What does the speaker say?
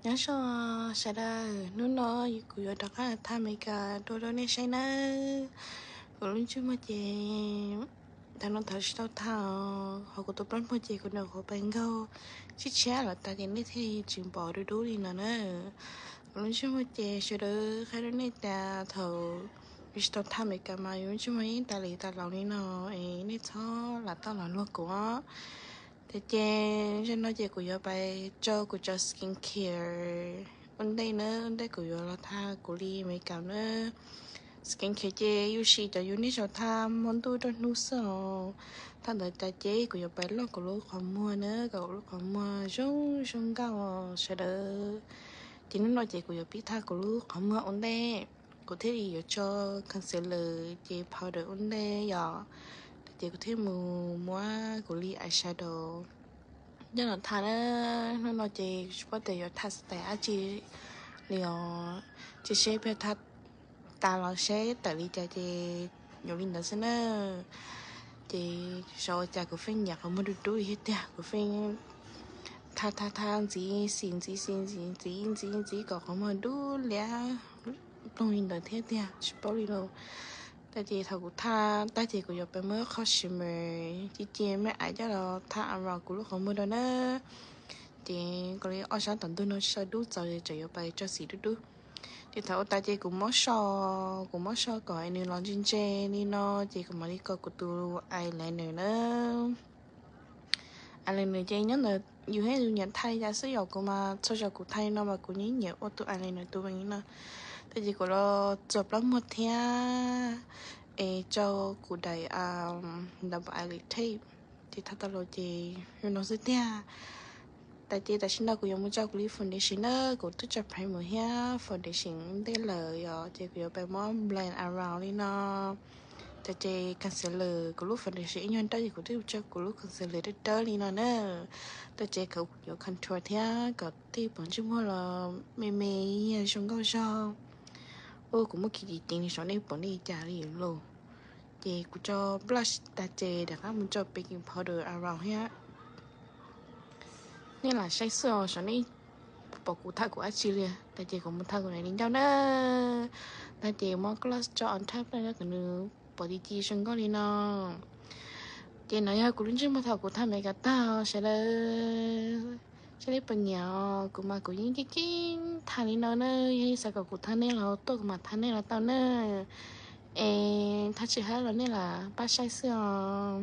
Nyob zoo sawv daws, hnub no kuv yuav rov qab thaj Amelikas dua rau nej saib nawb. Kuv lub ntsej muag ces thaum no thaum tsis tau thaj, hos kuv tus plaub muag ces kuv nyuam qhuav pais nkaug tshiab tshiab los tas ces nej thiaj tsis pom dub dub li no na. Kuv lub ntsej muag ces sawv daws qhia rau nej tias thaum tsis tau thaj Amelikas mas yus lub ntsej muag yeej tas li tas laus li no, es nej txhob lam toj los luag kuv os. Ces ces zaum no ces kuv yuav pais tso kuv cov skin care ua ntej na, ua ntej kuv yuav los thaj kuv li Amelikas na. Skin care ces yus siv cov yus niaj zaus thaj hmo ntuj rau hnub xwb os. Thaj ntawd tas ces kuv yuav pais loj kuv lub qhov muag na, kom kuv lub qhov muag zoo zoo nkauj sawv daws. Ces hnub no ces kuv yuav pib thaj kuv lub qhov muag ua ntej, kuv thiaj li yuav tso concealer ces powder ua ntej yom. Ces kuv thiaj mus muab kuv li eyeshadow coj los thaj na. Hnub no ces tsis paub tias yuav thaj style dab tsi li os, ces seb peb thaj tas los seb tawm li cas ces yuav li ntawd xwb na. Ces xyov ua cas kuv pheej nyiam qhov muag dub dub li thiab tiag, kuv pheej thaj thaj thaj ntxiv xim ntxiv xim ntxiv ntxiv ntxiv ntxiv kom qhov muag dub liab ploog li ntawd thiab tiag, tsis paub li lauj. Tab ces thaum kuv thaj tag ces kuv yuav pais muab qho shimmer ci ci me aiv coj los thaj around kuv lub qhov muag rau na. Ces kuv li ob sab tom ntug no so dub txaus ces tseem yuav pais tso xim dub dub. Ces thaum ua tas ces kuv muab so, kuv muab so kom nws los ntse ntse li no, ces kuv mam li kos kuv tus eyeliner na. Eyeliner ces nyob ntawm yus thiab yus nyiam thaj li cas xwb, yog kuv mas txhua zaus kuv thaj li no mas kuv nyiam nyiam ua tus eyeliner tus me li no. Tab ces kuv los txuas plaub muag thiab es tso kuv daim double eyelid tape, ces thaj tau los ces zoo no xwb tiag. Tab ces tam sim no kuv yuav mus tso kuv li foundation na, kuv twb tso primer thiab foundation ntej lawm yom, ces kuv yuav pais muab blend around li no. Tab ces concealer, kuv lub foundation ib nyuag nrab ces kuv twb tso kuv lub concealer dawb dawb li no na. Tab ces kuv yuav contour thiab kom tej pob ntsej muag los me me, zoo nkauj zog. Ua kuv muab kiv ceev ceev li saum nej pom nej cas li lauj. Ces kuv tso blush tas ces rov qab mus tso baking powder around thiab. Nej lam saib xwb os, saum nej pom kuv thaj kuv dab tsi li. Tab ces kuv mus thaj kuv daim di ncauj na. Tab ces muab gloss tso on top kom nws pom ci ci zoo nkauj li no. Ces no yog kuv lub ntsej muag thaum kuv thaj Amelikas tag sawv daws. Seb nej puas nyiam, kuv mas kuv yeej ceeb ceeb thaj li no na. Yog nej xav kom kuv thaj nej los tuaj kuv mam thaj nej los tau na. Es thaj tsis hab los nej lam pab saib xwb os.